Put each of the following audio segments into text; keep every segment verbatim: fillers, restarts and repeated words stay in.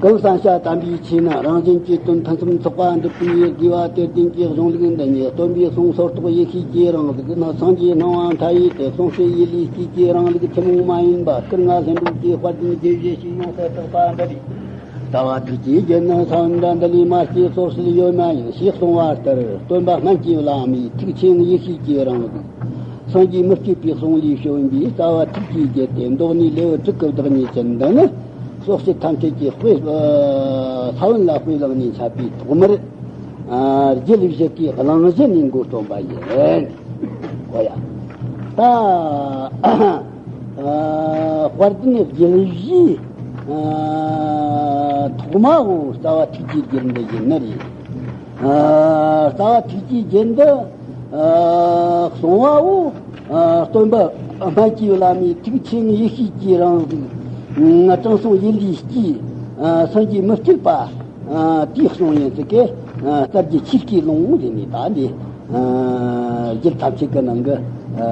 གང་བསམ་བྱ་དམ་པའི་ཆོས་ནི། རང་བཞིན་གྱིས་དོན་ཐུན་མཚམས་ཚོགས་པ་འགྲུབ་པའི་དགོས་པ་དེར་བརྟེན་གྱི་གཞུང་ལུགས་འདི་ཉིད་སྟོན་པའི་གསུང་སོར་རྟོག་ཡེ་ཤེས་ཀྱི་རང་གཟུགས་ནི། སངས་རྒྱས་སྣང་བ་མཐའ་ཡས་ཏེ། གསུང་བཤད་ཡེ་ལེ་སྐྱེས་ཀྱི་རང་ལུགས་ཐུན་མོང་མ་ཡིན་པ། སྐུ་ལྔ་ལྷུན་གྲུབ་ཀྱི་དཔལ་ལྡན་དགྱེས་བཞེས་ཞེས་ཡོངས་སུ་གྲགས་པ་འདི་རེད། རྩ་བ་ཐུགས་ཀྱི་རྒྱན་ནི་ས་བོན་འདྲ་འདི་ལས་མ་སྐྱེས་སོ་སྲིད་ཡོད་མ་ཡིན་ཞེས་གསུངས་པ་ལྟར། སྟོན་པ་སྨན་གྱི་བླ་མའི་ཐུགས་ཆེན་ཡེ་ཤེས་ཀྱི་རང་གཟུགས། སངས་རྒྱས་མི་བསྐྱོད་པའི་གསུང་ལས་བྱོན་པའི་རྩ་བ་ཐུགས་ཀྱི་རྒྱན་ཏེ། མདོ་ནས་ལེའུ་དྲུག་གི་བདག་ཉིད་ཅན་འདི་ནི། སོགས་ཚིག་ཐམས་ཅད་ཀྱི་དཔེ། ས་བོན་ལ་དཔེ་བླངས་ནས་འཆད་པའི་ཐོག་མར། ཨ། རྒྱུད་བཞི་ཀའི་གླེང་གཞི་ནས་འགོ་རྩོམ་པ་ཡིན། ཨོ་ཡ། ད། ཨ། དཔལ་ལྡན་རྒྱུད་བཞིའི། ཨ། ཐོག་མའོ་རྩ་བ་ཐུགས་ཀྱི་རྒྱན་འདི་ཡིན་ནི་རེད། ཨ། རྩ་བ་ཐུགས་ཀྱི་རྒྱན་འདི། ཨ། གསུངས་པའོ། ཨ། སྟོན་པ་སྨན་གྱི་བླ་མའི་ཐུགས་ཆེན་ཡེ་ཤེས་ཀྱི་རང་གཟུགས། ཨ། དྲང་སྲོང་ཡེ་ལེ་སྐྱེས། ཨ། སངས་རྒྱས་མི་བསྐྱོད་པ། ཨ། དེའི་གསུང་ཡིན་ཟེར་གི། ཨ། རྩ་རྒྱུད་ཆོས་སྐུའི་ལུང་ཟེར་ནས་ད་འདི། ཨ། རྒྱུད་ཐམས་ཅད་ཀྱི་ནང་གི། ཨ།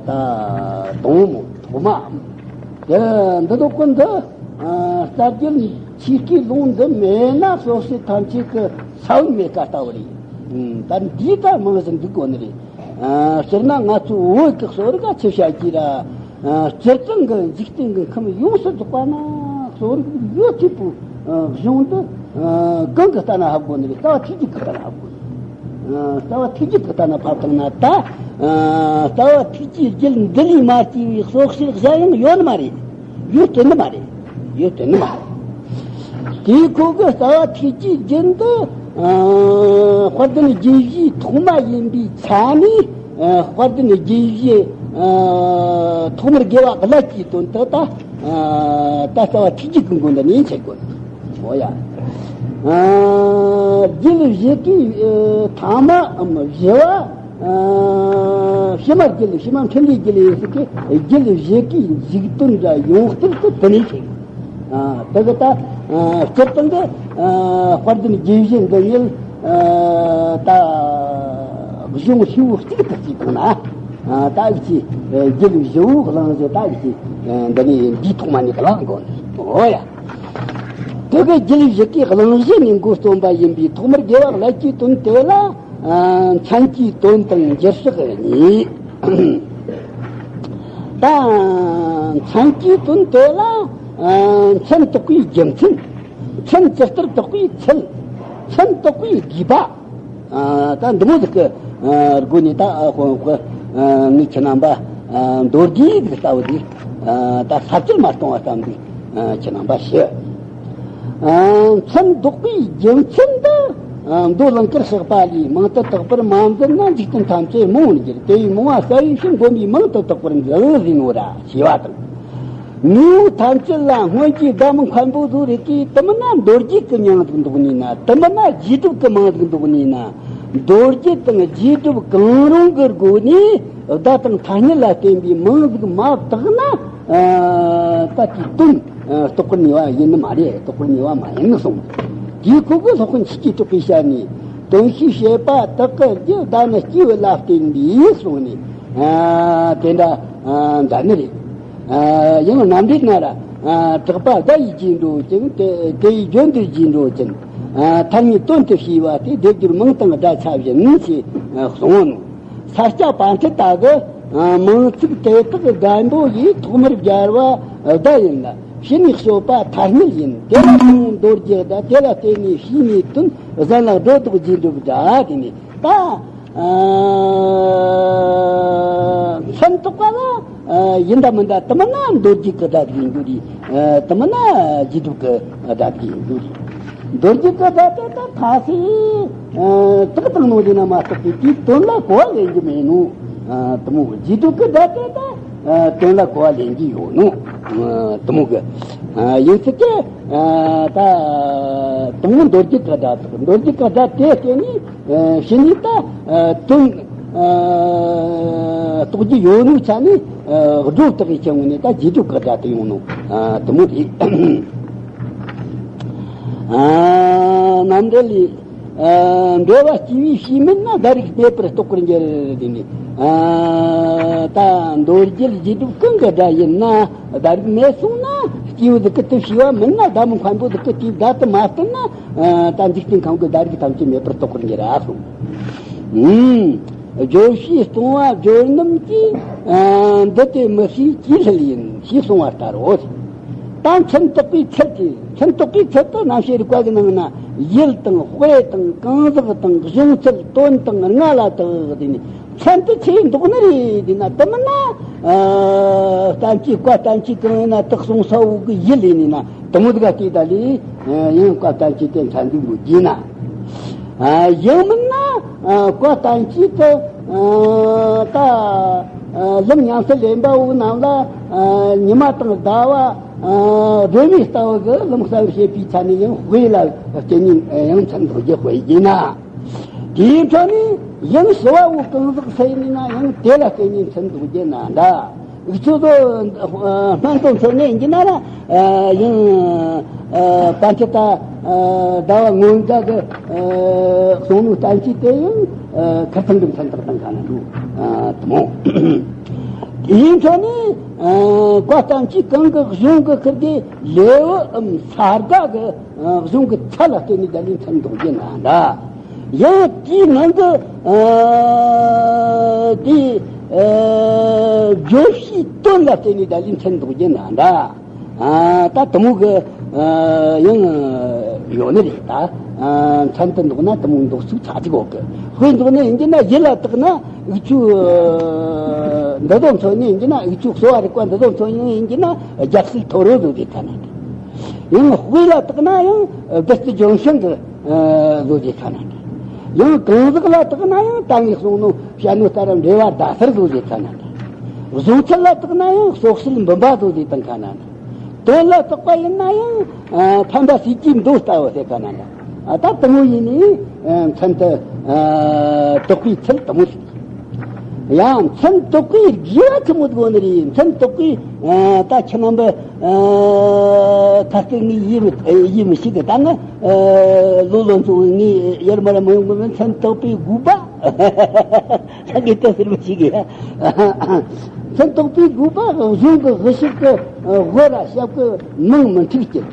ད་དང་པོ་ཐོག་མའམ། དེ་འདི་ཚོ་ཀུན་ཏུ། ཨ། རྩ་རྒྱུད་ཆོས་སྐུའི་ལུང་འདི་མེད་ན་སོ་སོའི་ཐམས་ཅད་ཀྱི་ས་བོན་མེད་ཀ་ལྟ་བུ་རེད། ཨ། ད་འདིའི་ད་མང་ཟིན་འདུག་གོ་ནི་རེད། ཨ། སྤྱིར་ན་ང་ཚོའི་བོད་ཀྱི་གསོ་རིག་ག་ཆེ་བྱ་རྒྱུ་ར། ཨ། སྤྱིར་བཏང་གི་འཇིག་རྟེན་གྱི་ཁམས་ཡོངས་སུ་རྫོགས་པ་ན་གསོ་རིག་ཡོད་ཚད་པོ། ཨ། གཞུང་འདི། ཨ། གང་གི་ལྟ་ན་ཧ་གོ་ནི་རེད། རྩ་བ་ཐུགས་རྒྱུད་ཀྱི་ལྟ་ན་ཧ་གོ་ནི། ཨ། རྩ་བ་ཐུགས་རྒྱུད་ཀྱི་ལྟ་ན་ཕབ་བཏང་ན་ད། ཨ། རྩ་བ་ཐུགས་རྒྱུད་རྒྱུད་འདི་ལས་མ་སྐྱེས་པའི་གསོ་སྤྱིར་གཞན་ཡང་ཡོད་ནི་མ་རེད། ཡོད་དོན་ནི་མ་རེད། ཡོད་དོན་ནི་མ་རེད། དེའི་ཁོ་གི་རྩ་བ་ཐུགས་རྒྱུད་རྒྱུད་འདི། ཨ། དཔལ་ལྡན་རྒྱུད་བཞིའི་ཐོག་མ་ཡིན་པའི་ཆ་ནས། ཨ། དཔལ་ལྡན་རྒྱུད་བཞི། ཨ། ཐོག་མར་དགེ་བ་བཀླད་ཀྱི་དོན་དུ་ད། ཨ། ད་རྩ་བ་ཐུགས་རྒྱུད་ཀྱི་མགོ་འདི་ནས་འཆད་དགོས། འོ་ཡ། ཨ། རྒྱུད་བཞི་གི། ཨ། ཐ་མའམ་བཞི་བ། ཨ། ཕྱི་མ་རྒྱུད། ཕྱི་མ་འཕྲིན་ལས་རྒྱུད་ཡིན་ཟེར་གི། རྒྱུད་བཞི་གི་འཇུག་དོན་འདྲ་ཡོངས་གཏན་དུ་དེ་ནས་ཤེས། ཨ། དེ་གི་ད། ཨ། སྤྱིར་བཏང་གི། ཨ། དཔལ་ལྡན་རྒྱུད་བཞི་འདི་ཉིད། ཨ། ད་གཞུང་ཧྲིལ་བོ་གཅིག་ཏུ་བརྩིས་གོང་ན། ཨ། ད་འུ་ཅི། ཨ། རྒྱུད་བཞི་བོའི་གླེང་གཞི་ད་འུ་ཅི། ཨ། འདི་ནས་འདིའི་ཐོག་མ་ནས་གླེང་དགོས་ནི། འོ་ཡ། དེ་གི་རྒྱུད་བཞི་གའི་གླེང་གཞི་ནས་འགོ་རྩོམ་པ་ཡིན་པས་ཐོག་མར་དགེ་བ་བཀླད་ཀྱི་དོན་དེ་ལ། ཨ། མཚན་གྱི་དོན་དང་འགྱུར་ཕྱག་གཉིས། ད་མཚན་གྱི་དོན་དེ་ལ། ཨ། མཚན་དག་པའི་རྒྱུ་མཚན། མཚན་ཇི་ལྟར་དག་པའི་ཚུལ། མཚན་དག་པའི་དགོས་པ། ཨ། ད་འདི་མོ་ཟིག་གི། ཨ། སྒོ་ནས་ད། ཨ། ཁོ་ཁོ། ཨ། ངས་ཁྱེད་རྣམ་པ། ཨ། མདོ་སྡེ་ཟིག་ལྟ་བུ་དེ། ཨ། ད་ས་བཅད་མ་སྟོང་བ་ཙམ་ཟིག་ཨ། ཁྱེད་རྣམ་པ་ཞུ། ཨ། མཚན་ལྡོག་པའི་རྒྱུ་མཚན་འདི། ཨ། མདོ་ལང་ཀར་གཤེགས་པ་ལས། མིང་དུ་བཏགས་པར་མ་འཛིན་ན། འཇིག་རྟེན་ཐམས་ཅད་རྨོངས་པར་འགྱུར། དེ་ཡི་རྨོངས་པ་བསལ་བའི་ཕྱིར། མགོན་པོས་མིང་དུ་བཏགས་པར་མཛོད་ཟེར་ནོ་ར་ཞེས་པ་དང་། མི་ཡུལ་ཐམས་ཅད་ལ་སྔོན་གྱི་བདག་མོ་མཁན་པོ་ཚོ་རིགས་ཀྱིས་དེ་མིན་ན་མདོ་རྒྱུད་ཀྱི་མིང་ཟིག་འདོགས་ནུས་ན། དེ་མིན་ན་རྗེས་སྒྲུབ་ཀྱི་མིང་ཟིག་འདོགས་ནུས་ན། མདོ་རྒྱུད་དང་རྗེས་སྒྲུབ་གང་རུང་གི་སྒོ་ནས་བརྡ་དང་ཐ་སྙད་ལ་བརྟེན་པའི་མིང་ཟིག་མ་བཏགས་ན། ཨ། ད་དེའི་དོན། ཨ། རྟོགས་པར་ནུས་པ་ཡིན་ནི་མ་རེད། རྟོགས་པར་ནུས་པ་མ་ཡིན་ནི་གསུངས། དེའི་ཁོ་གི་སློབ་དཔོན་ཆོས་ཀྱི་གྲགས་པའི་ཞལ་ནས། དོན་ཤེས་བྱེད་པ་དག་གི་རྒྱུ། བརྡ་ནི་སྐྱེས་བུ་ལ་བརྟེན་པས་གསུངས་ནས། ཨ། དེ་འདྲ། ཨ། འདྲ་ནི་རེད། ཨ། ཡང་རྣམ་འགྲེལ་ན་ར། ཨ། གྲགས་པ་བརྡ་ཡིས་རྗེས་འགྲོ་ཅིང་། དེ་དེ་ཡི་རྒྱུ་འདིར་རྗེས་འགྲོ་ཅིང་། ཨ། ཐ་སྙད་དོན་དུ་ཤེས་པ་སྟེ། སྡེབ་སྦྱོར་མིང་དང་སྒྲ་ཆ་བཞིན་ཞེས་གསུངས་ནོ། ས་སྐྱ་པཎྜི་ཏ་གི། ཨ། མིང་ཚིག་དེ་དག་རྒན་པོ་ཡིས་ཐོག་མར་སྦྱར་བ་བརྡ་ཡིན་ལ། ཕྱི་ནས་གསོད་པ་ཐ་སྙད་ཡིན། དེ་ལ་བརྟེན་ནས་མདོ་རྒྱུད་སྒྲ། དེ་ལ་བརྟེན་ནས་ཕྱིས་ནས་དོན། གཞན་ལ་སྒྲོ་འདོགས་རྗེས་འགྲོ་སྒྲ། དེ་ནས་ད། ཨ། མཚན་ཐོགས་པ་ལ། ཨ། ཡིན་ད་མིན་ད་དེ་མིན་ན་མདོ་རྒྱུད་ཀྱི་སྒྲ་ཟིག་ཡིན་རྒྱུ་རེད། ཨ། དེ་མིན་ན་རྗེས་སྒྲུབ་ཀྱི་སྒྲ་ཟིག་ཡིན་རྒྱུ་རེད། མདོ་རྒྱུད་ཀྱི་སྒྲ་དེ་ད་ཐ་སི། ཨ། དག་དང་ནོ་དེ་ན་མ་གཏོགས་པའི་དེའི་དོན་ལ་གོ་བ་ལེན་རྒྱུ་མེད་ནོ། ཨ། དེ་མོ་རྗེས་སྒྲུབ་ཀྱི་སྒྲ་དེ་ད། ཨ། དོན་ལ་གོ་བ་ལེན་རྒྱུ་ཡོད་ནོ། ཨ། དེ་མོ་གི། ཨ། ཡིན་ཚུལ་དེ། ཨ། ད་དང་པོ་མདོ་རྒྱུད་ཀྱི་སྒྲ་དག་མདོ་རྒྱུད་ཀྱི་སྒྲ་དེ་བརྟེན་ནས། ཨ། ཕྱི་ནས་ད། ཨ། དོན། ཨ། རྟོགས་རྒྱུ་ཡོད་ནོ་ཆ་ནས། ཨ། སྒྲོ་བཏགས་ཀྱི་ངོས་ནས་ད་རྗེས་སྒྲུབ་ཀྱི་སྒྲ་དེ་ཡོང་ནོ། ཨ། དེ་མོ་རེད། ཨ། རྣམ་འགྲེལ་ལས། ཨ། འགྲེལ་བ་སྐྱེས་བུའི་ཕྱིས་མིན་ན། སྒྲ་རིག་མེད་པར་རྟོགས་པར་འགྱུར། དེ་ནས། ཨ། ད་མདོ་རྒྱུད་རྗེས་སྒྲུབ་གང་གི་སྒྲ་ཡིན་ན། སྒྲ་རིག་མེད་སོང་ན། སྐྱེས་བུ་ཟིག་གི་དེ་ཤེས་པ་མིན་ན། ཟླ་མི་མཁན་པོ་ཟིག་གི་དེའི་བརྡ་དེ་མ་བསྟན་ན། ཨ། ད་འཇིག་རྟེན་ཁམས་ཀྱི་བརྡ་རིགས་ཐམས་ཅད་མེད་པར་རྟོགས་པར་འགྱུར་ར་གསུངས། ཨུམ། བརྗོད་བྱའི་སྟོང་པ་བརྗོད་རྣམས་ཀྱིས། ཨ། འདི་དེ་མི་ཤེས་ཅིའི་སླད་ཡིན་ཞེས་གསུངས་པ་ལྟར་རོ། ད་མཚན་རྟོག་པའི་ཚུལ་གྱིས། མཚན་རྟོག་པའི་ཚུལ་དུ་རྣམ་བཤད་རིག་པ་གི་ནང་ན་ཡུལ་དང་དཔེ་དང་གང་ཟག་དང་གཞུང་ཚུལ་དོན་དང་ལྔ་ལ་དག་དེ་ནི། མཚན་དེ་ཆི་འདོགས་ནི་རེད་དེ་ན། དེ་མིན་ན། ཨ། བསྟན་བཅོས། བཀའ་བསྟན་བཅོས་གང་ཡིན་ན་དག་གསུངས་ས་བོ་གི་ཡུལ་ཡིན་ན། དེ་མོ་ཟིག་ག་བལྟས་ད་ལས། ཨ། ཡང་བཀའ་བསྟན་བཅོས་དེ་མཚན་འདོགས་དགོས་ཀྱི་ན། ཨ། ཡང་མིན་ན། ཨ། བཀའ་བསྟན་བཅོས་དེ། ཨ། ད། ཨ། ལམ་ཉམས་སུ་ལེན་པ་བོ་རྣམས་ལ། ཨ། ཉི་མ་དང་ཟླ་བ། ཨ། སྒྲོན་མེ་ལྟ་བུ་གི་ལམ་གསལ་བར་བྱེད་པའི་ཆ་ནས་ཡང་དཔེ་ལ་བརྟེན་ནས་ཡང་མཚན་འདོགས་རྒྱུ་དཔེ་ཡིན་ན། དེའི་འཕྲོ་ནས་ཡང་ཞི་བ་བོ་གང་ཟག་སུ་ཡིན་ན་ཡང་དེ་ལ་བརྟེན་ནས་མཚན་འདོགས་རྒྱུ་ན་འདྲ། འུ་ཆོ་ཚོ་སྨན་པ་ཚོ་ནས་ཡིན་གྱི་ན་ར། ཡང་པཎ་ཆེན་ད་ཟླ་བ་སྔོན་ག་གི་གསུང་ནོ་བསྟན་བཅོས་དེ་ཡང་ཁ་ཚང་གི་མཚན་བཏགས་བཏང་ག་ན་འདུག། དེ་མོ། དེའི་འཕྲོ་ནས་བཀའ་བསྟན་བཅོས་གང་གི་གཞུང་གི་ཁུར་གི་ལེའུའམ་ས་དགའ་གི་གཞུང་གི་ཚད་ལ་བརྟེན་ནས་ད་ལན་མཚན་འདོགས་རྒྱུ་ན་འདྲ། ཡང་དེའི་ནང་གི། ཨ། དེའི། ཨ། བརྗོད་བྱའི་དོན་ལ་བརྟེན་ནས་ད་ལན་མཚན་འདོགས་རྒྱུ་ན་འདྲ། ཨ། ད་དེ་མོ་གི། ཨ། ཡང་ཡོད་ནི་རེད་ད། ཨ། མཚན་དེ་འདོགས་ན་དེ་མོ་འདོགས་ཚུལ་ཆ་གཅིག་ཡོད་གི། དཔེ་འདོགས་ནི་ཡིན་གྱི་ན་ཡུལ་ལ་བཏགས་ན་འུ་ཆོ། ཨ། འདི་དོན་མཚོན་ནི་ཡིན་གྱི་ན་འུ་ཆོ་གསོ་བ་རིག་པ་འདི་དོན་མཚོན་ཡིན་གྱི་ན་རྒྱལ་སྲས་ཐོ་རེ་བཟོ་དེ་ཐ་ན། ཡང་དཔེ་ལ་བཏགས་ན་ཡང་བདུད་རྩི་ལྗོན་ཤིང་གི། ཨ། བཟོ་རྒྱུ་ཁ་ན་འདྲ། ཡང་གང་ཟག་ལ་བཏགས་ན་ཡང་ད་ངས་གསུངས་ནོ་བཤད་ནོ་ལྟར་འགྲེལ་པ་ཟླ་གསར་བཟོ་རྒྱུ་ཁ་ན་འདྲ། གཞུང་ཚུལ་ལ་བཏགས་ན་ཡང་སོགས་བཤད་འབུམ་པ་བཟོ་རྒྱུ་དང་ཁ་ན་འདྲ། དོན་ལ་བཏགས་པ་ཡིན་ན་ཡང་། ཨ། ཕན་པ་སྲིད་ཀྱི་མདོ་ལྟ་བུ་དེ་ཁ་ན་འདྲ། ཨ། ད་དེ་མོ་ཡིན་ནི། ཨ། མཚན་དེ། ཨ། འདོགས་པའི་ཚུལ་དེ་མོ་རེད། ཡང་མཚན་འདོགས་པའི་དགོས་པ་ཆི་མོ་དགོས་ནི་རེད། མཚན་འདོགས་པའི། ཨ། ད་ཁྱེད་རྣམ་པ། ཨ། ཁ་སྐད་ངས་ཡིད་མི་ཡིད་མི་ཤེས་གི། ད་ང་། ཨ། ལོ་ལོ་ཚོ་ངས་ཡར་མར་མི་ཡོང་གི། མཚན་འདོགས་པའི་དགོས་པ། ད་ངས་ད་ཟེར་མི་ཤེས་གི། མཚན་འདོགས་པའི་དགོས་པ་གཞུང་གི་དབུ་ཞབས་ཀྱི་དབུ་ར་ཞབས་ཀྱི་མིང་མི་འཁྲུག་ཅིང་།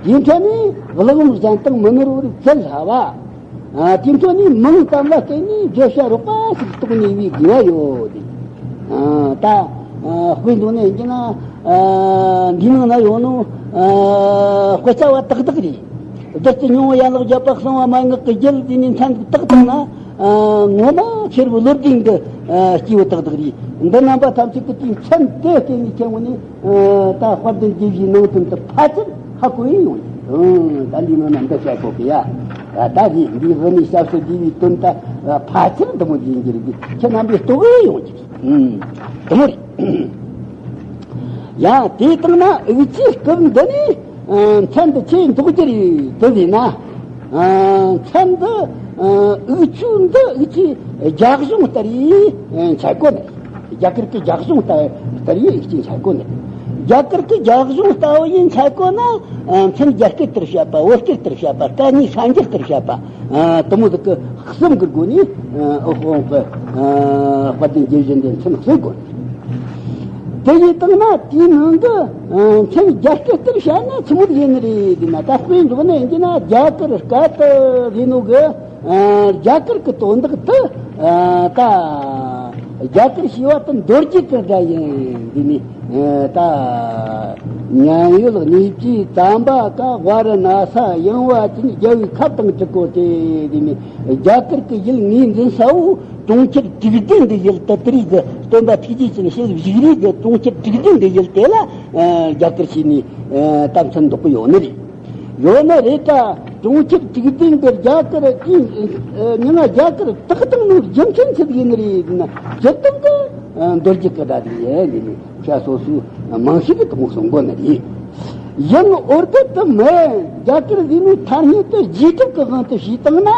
དེའི་འཕྲོ་ནས་གླེགས་བམ་གཞན་དང་མི་ནོར་བར་བཙལ་སླ་བ། ཨ། དེ་འཕྲོ་ནས་མིང་ཙམ་ལ་བརྟེན་ནས་བརྗོད་བྱ་རོགས་པ་ཞིག་རྟོགས་ནུས་པའི་དགོས་པ་ཡོད་དེ། ཨ། ད། ཨ། དཔེ་འདོགས་ནས་ཡིན་གྱི་ན། ཨ། འདིའི་ནང་ན་ཡོད་ནོ། ཨ། དཔེ་ཆ་བ་ཏག་ཏག་རེད། བདུད་རྩི་སྙིང་པོ་ཡན་ལག་བརྒྱད་པ་གསང་བ་མན་ངག་གི་རྒྱུད་དེ་ནས་མཚན་བཏགས་བཏང་ན། ཨ། ངོ་མ་ཁེར་བོ་བློ་ལྡན་གྱི། ཨ། སྐྱེས་བུ་ཏག་ཏག་རེད། འདི་རྣམ་པ་ཐམས་ཅད་ཀྱི་དེའི་མཚན་དེ་བརྟེན་ནས་ཁྱེད་ངོ་ནས། ཨ། ད་དཔལ་ལྡན་རྒྱལ་བའི་ནང་དོན་དུ་ཕལ་ཆེར་ཧ་གོ་ཡི་ཡོང་གི། ཨང་། ད་འདི་ནང་ན་འདི་བཤད་དགོས་གི་ཡ། ད་ད་རེས་འདི་དབུ་ནས་ཞབས་སུ་བསྡུས་པའི་དོན་དག་ཕལ་ཆེར་འདི་མོ་འདི་ཡིན་གྱི་རེད། འདི་ཁྱེད་རྣམ་པས་རྟོགས་ཡི་ཡོང་གི། ཨང་། འདི་མོ་རེད། ཡ། དེ་ལྟར་ན་འུ་ཆོས་སྐབས་འདི་ནས། ཨ། མཚན་འདི་ཆི་འདོགས་རྒྱུ་རེད་དེ་ཟེར་ན། ཨ། མཚན་འདི། ཨ། འུ་ཆོ་འདི་འུ་ཆོའི་རྒྱ་གཞུང་ལྟར་ཡིན་འཆད་དགོས་ནི། རྒྱ་གར་གྱི་རྒྱ་གཞུང་ལྟ་ལྟར་ཡིན་འཆད་དགོས་ནི། རྒྱ་གར་གྱི་རྒྱ་གཞུང་ལྟ་བུ་ཡིན་འཆད་དགོས་ན། ཨ། མཚན་རྒྱ་སྐད་ལྟར་བཤད་པ། བོད་སྐད་ལྟར་བཤད་པ། སྐད་གཉིས་སངས་རྒྱས་ལྟར་བཤད་པ། ཨ། དེ་མོ་ཟིག་གི་གསུམ་གྱི་སྒོ་ནས། ཨ། འོ་ཧོ་གི། ཨ། དཔལ་ལྡན་རྒྱལ་བཞི་འདི་མཚན་གསོལ་དགོས། དེ་ཡིན་དང་ན་དེའི་ནང་གི། ཨ། མཚན་རྒྱ་སྐད་ལྟར་བཤད་ན་ཆི་མོ་ཡིན་ནི་རེད་ཟེར་ན། ད་དཔེ་འཇོག་ནས་ཡིན་གྱི་ན་རྒྱ་གར་སྐད་དུ་ཟེར་ནོ་གི། ཨ། རྒྱ་གར་གྱི་དོན་དག་དེ། ཨ། ད་རྒྱ་གར་ཞེས་པ་དེ་མདོ་རྒྱུད་ཀྱི་སྒྲ་ཡིན་ཟེར་ནས། ཨ། ད་མཉན་ཡོད་གནས་བཅུའི་དམ་པ་ཀ་ཝཱ་ར་ཎ་ས་ཡངས་པ་ཅན་རྒྱལ་བའི་ཁབ་དང་གྲུབ་པོ་སྟེ་ཟེར་ནས། རྒྱ་གར་གྱི་ཡུལ་ངོས་འཛིན་ས་བོ། གྲོང་ཁྱེར་དྲུག་ལྡན་གྱི་ཡུལ་དུ་དེ་རིགས་ཀྱི་སྟོན་པ་ཐུགས་རྗེ་ཅན་ཞལ་བཞུགས་རིགས་ཀྱི་གྲོང་ཁྱེར་དྲུག་ལྡན་གྱི་ཡུལ་དེ་ལ། ཨ། རྒྱ་གར་ཞེས་ནས། ཨ། ད་མཚན་འདོགས་པ་ཡོད་ནི་རེད། ཡོད་ནི་རེད་ད། གྲོང་ཁྱེར་དྲུག་ལྡན་གྱི་རྒྱ་གར་གྱི། ཨ། མྱིང་ང་རྒྱ་གར་བཏགས་བཏང་ནོ་རྒྱུ་མཚན་ཆི་ཟིག་ཡིན་ནི་རེད་ཟེར་ན། སྤྱིར་བཏང་གི། ཨ། མདོ་རྒྱུད་ཀྱི་སྒྲ་དེ་ཡིན་ནི་རེད། ཁྱེད་སོ་སོའི་མང་ཤོས་ཀྱིས་དེ་མོ་གསུང་གོ་ནི་རེད། ཡང་འོར་སྐད་དུ་མི་རྒྱ་གར་ཟེར་ནོ་ཐ་སྙད་དེ་རྗེས་གྲུབ་ཀྱི་དབང་དུ་བྱས་བཏང་ན།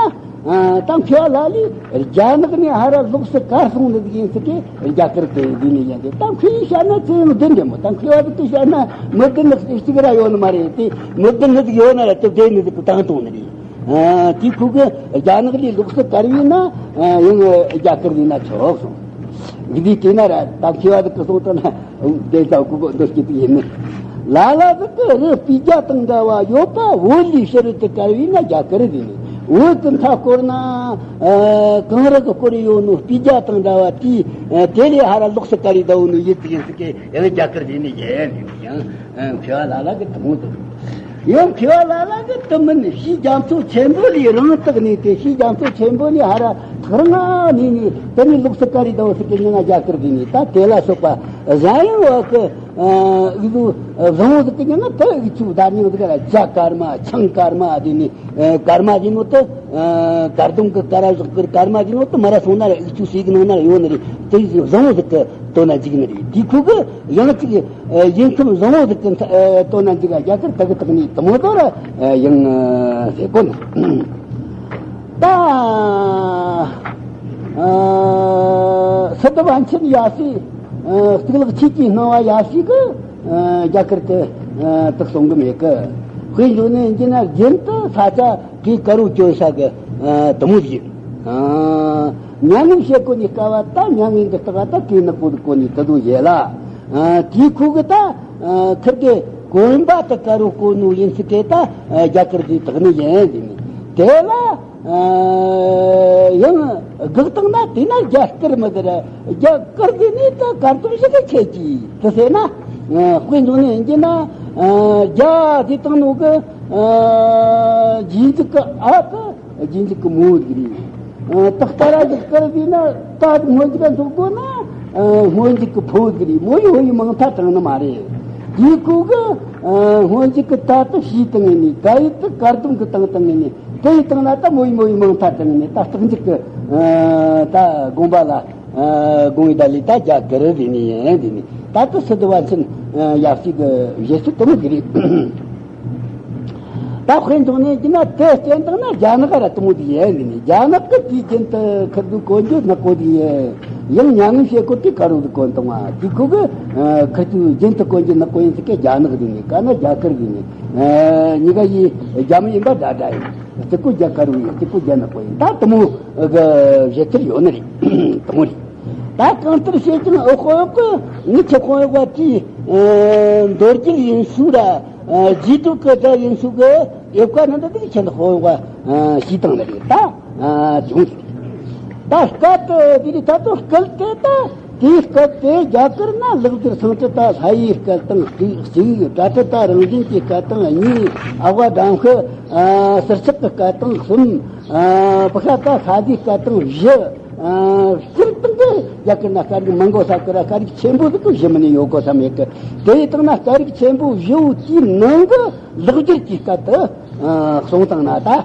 ཨ། ད་མཁས་པ་ལ་ལས་རྒྱ་ནག་ནས་ཧ་ར་ལོགས་སུ་གར་སོང་ནི་ཟིག་ཡིན་ཟེར་གི་རྒྱ་གར་དུ་ཟེར་ནི་ཡིན་ཏེ། ད་མཁས་པས་བཤད་ན་ཚེ་ཡང་བདེན་འདྲ་མོ། ད་མཁས་པ་ཟིག་གིས་བཤད་ན་མི་བདེན་ནི་གཅིག་ར་ཡོད་ནི་མ་རེད་དེ། མི་བདེན་ནི་ཟིག་ཡོད་ན་ར་དེ་བདེན་ནི་ཟིག་གི་བཏང་བཏང་ནི་རེད། ཨ། དེ་ཁོ་གི་རྒྱ་ནག་ལས་ལོགས་སུ་གར་བས་ན། ཨ། ཡང་རྒྱ་གར་ཡིན་ན་ཆོག་གསུངས། འདི་དེ་ན་ར་ད་མཁས་པ་ཟིག་གིས་གསུངས་བཏང་ན་བདེན་ཙང་ཁོ་གི་འདོད་སྐྱེ་དུ་ཡིན་ནི། ལ་ལ་ཟིག་གི་རི་སྤུས་རྒྱ་དང་འདྲ་བ་ཡོད་པ། བོད་ལས་ཕྱི་རོལ་དུ་བཀར་བས་ན་རྒྱ་གར་ཟེར་ནས། བོད་ཀྱི་མཐའ་བསྐོར་ན་ཨ་གངས་རི་གིས་བསྐོར་ཡོད་ནོ། སྤུས་རྒྱ་དང་འདྲ་བ་དེའི་ཨ་དེ་ལས་ཧར་ལོགས་སུ་བཀར་ཡོད་ནོ་ཡུལ་དེ་ཡིན་ཟིག་གི་ཡང་རྒྱ་གར་ཟེར་ནས་ཡིན་ཟེར་ནས། ཡང་མཁས་པ་ལ་ལ་གི་དེ་མོ་ཟིག་ཡང་མཁས་པ་ལ་ལ་གི་དེ་མིན་ཕྱིའི་རྒྱ་མཚོ་ཆེན་པོ་ལས་རང་བཏགས་ནས། དེ་ཕྱིའི་རྒྱ་མཚོ་ཆེན་པོ་ནས་ཧར་ཐག་རིང་ང་ནས་ནས་དེ་ནས་ལོགས་སུ་བཀར་ཡོད་ཟིག་གི་མིང་ང་རྒྱ་གར་ཟེར་ནས། ད་དེ་ལ་སོགས་པ་གཞན་ཡང་བ་གི་ཨ་འུ་ཚོ་བཟང་བོ་ཟིག་གི་མིང་ང་། དེ་འུ་ཚོའི་བརྡ་རྙིང་ཟིག་ལ་རྒྱ་སྐར་མ། ཆང་སྐར་མ་ཟེར་ནས། ཨ་སྐར་མ་ཟེར་ནོ་དེ་ཨ་སྐར་དུང་གི་སྐར་བཞག་གི་སྐར་མ་ཟེར་ནོ་དེ་མར་ར་སོང་ན་ར་འུ་ཚོའི་ཟས་གི་ནང་ན་ར་ཡོད་ནི་རེད། དེ་བཟང་བོ་ཟིག་གི་དོན་ན་འཇུག་ནི་རེད། དེ་ཁུ་གི་ཡང་ཅིག་ཨ་ཡིན་ཁམས་བཟང་བོ་ཟིག་གི་ཨ་དོན་ན་འཇུག་ག་རྒྱ་གར་དག་དག་ནས་དེ་མོ་དོ་ར་ཨ་ཡང་ཨ་ཟེར་གོ་ནི། ད་ཨ་སི་ཏུ་པཎ་ཆེན་ཡབ་སྲས་ཨ་གཙུག་ལག་ཆོས་ཀྱི་སྣང་བ་ཡབ་སྲས་གི་ཨ་རྒྱ་གར་དུ་ཨ་དག་སོང་གི་མེད་གི། དཔེ་འཇོག་ནས་འཇིག་ན་རྒྱུན་དུ་ས་ཆ་གི་དཀར་བོ་སྐྱོན་ས་གི་ཨ་དེ་མོ་ཟིག་ཨ་མྱ་ངན་བྱེད་གོ་ནི་སྐབས་ད་མྱ་ངན་གི་སྟག་ད་གི་ནག་པོ་གི་གོ་ནི་དེ་དོ་ཡེ་ལ། ཨ་དེའི་ཁུ་གི་ད་ཨ་ཁིར་གི་གོན་པ་དེ་དཀར་བོ་གོན་ནོ་ཡིན་ཟིག་གི་ད་ཨ་རྒྱ་གར་གི་དག་ནི་ཡིན་ཟེར་ནས། དེ་ལ་ཨ་ཡང་དགག་བཏང་ན་དེ་ན་རྒྱ་གར་མི་ཟེར། རྒྱ་གར་གི་ནི་ད་སྐར་དུང་ཞིག་གི་ཁྱད་ཀྱིས་དེ་ཟེར་ན། ཨ་དཔེ་འཇོག་ནས་ཡིན་གྱི་ན་ཨ་རྒྱ་དེ་བཏང་ནོ་གི་ཨ་རྗེས་འཇུག་གི་ཨ་གི་རྗེས་འཇུག་གི་མོ་ཟིག་རེད། ཨ་ད་སྐར་ར་ཟིག་སྐར་ཟིག་ན་ད་སྔོན་འཇུག་ག་འཇུག་དགོས་ན་ཨ་སྔོན་འཇུག་གི་ཕོ་ཟིག་རེད། མོ་ཡི་ཧོ་ཡི་མང་ཐ་དྲངས་ནི་མ་རེད། དེའི་ཁུ་གི་ཨ་སྔོན་འཇུག་གི་ད་དུ་ཕྱིས་བཏང་ངེ་ནི། ག་ཡི་དུ་སྐར་དུང་གི་བཏང་བཏང་ངེ་ནི། དེ་ཡི་བཏང་ན་ད་མོ་ཡི་མོ་ཡི་མང་ཐ་དྲངས་ངེ་ནི། ད་རྟགས་འཇུག་གི་ཨ་ད་དགོངས་པ་ལ་ཨ་དགོངས་ཡི་ད་ལི་ད་རྒྱ་གར་ཟེར་ནི་ཡིན་ཟེར་ནི། ད་དུ་སི་ཏུ་པཎ་ཆེན་ཡབ་སྲས་གི་བཞེད་ཚུལ་དེ་མོ་ཟིག་རེད། ད་དཔེ་འཇོག་ནས་ཀྱི་ན་དེ་སྐྱེན་དང་ན་རྒྱ་ནག་ར་དེ་མོ་དེ་ཡིན་ནི། རྒྱ་ནག་གི་དུས་རྒྱུན་དུ་ཁིར་དུ་གོན་རྒྱུ་ནག་པོ་དེ་ཡིན། ཡང་མྱ་ངན་བྱེད་གོ་དུས་དཀར་བོ་དེ་གོན་བཏང་བ། དེ་ཁུ་གི་ཁིར་དུས་རྒྱུན་དུ་གོན་རྒྱུ་ནག་པོ་ཡིན་ཟིག་གི་རྒྱ་ནག་དེ་ནི། ག་ན་རྒྱ་གར་དེ་ནི། གཉིས་ཀ་ཡི་རྒྱ་མི་ཡིན་པ་འདྲ་འདྲ་ཡིན། གཅིག་པོ་རྒྱ་དཀར་བོ་ཡིན། གཅིག་པོ་རྒྱ་ནག་པོ་ཡིན། ད་དེ་མོ་གི་བཞེད་ཚུལ་ཡོད་ནི་རེད། དེ་མོ་རེད། ད་གང་ལྟར་བཤད་ཀྱང་འོ་ཁོ་གི་ངི་ཆོ་ཁོང་ཡོད་པ་དེའི་མདོ་རྒྱུད་ཡིན་ཞུ་ར། རྗེས་འཇུག་གི་སྒྲ་ཡིན་ཞུ་གི་ཡོད་ཀ་ན་འདི་དེ་ཁྱེད་ཁོང་ཡོད་པ་ཞིག་དང་ལ་རེད། ད་བྱུང་ཟིག་ད་སྐད་དེ་དེ་རེད། ད་དུ་སྐད་དེ་ད་དེའི་སྐད་དེ་རྒྱ་གར་ན་ལེགས་སྦྱར་སཾ་སྐྲྀ་ཏ་ལྷ་ཡི་སྐད་དང་གཅིག་གཅིག་བྲ་ཊཱིཿ་ཏ་རང་བཞིན་གྱི་སྐད་དང་གཉིས། ཨ་བ་སྦྲང་ཤི་ཨ་ཟུར་ཆག་གི་སྐད་དང་གསུམ། ཨ་པུ་ཤ་ཏ་ཤ་དིའི་སྐད་དང་བཞི། ཨ་སྤྱིར་བཏང་གི་རྒྱ་གར་ན་སྐད་རིགས་མང་གོ་ས་ཀི་ར་སྐད་རིགས་ཆེན་པོ་ཟིག་གི་བཞི་མིན་ནི་ཡོད་གོ་ས་མེད་གི། དེ་ཡི་སྟེང་ན་སྐད་རིགས་ཆེན་པོ་བཞི་བོ་དེའི་ནང་གི་ལེགས་སྦྱར་གྱི་སྐད་དུ་ཨ་གསུངས་བཏང་ན་ད་ཨ་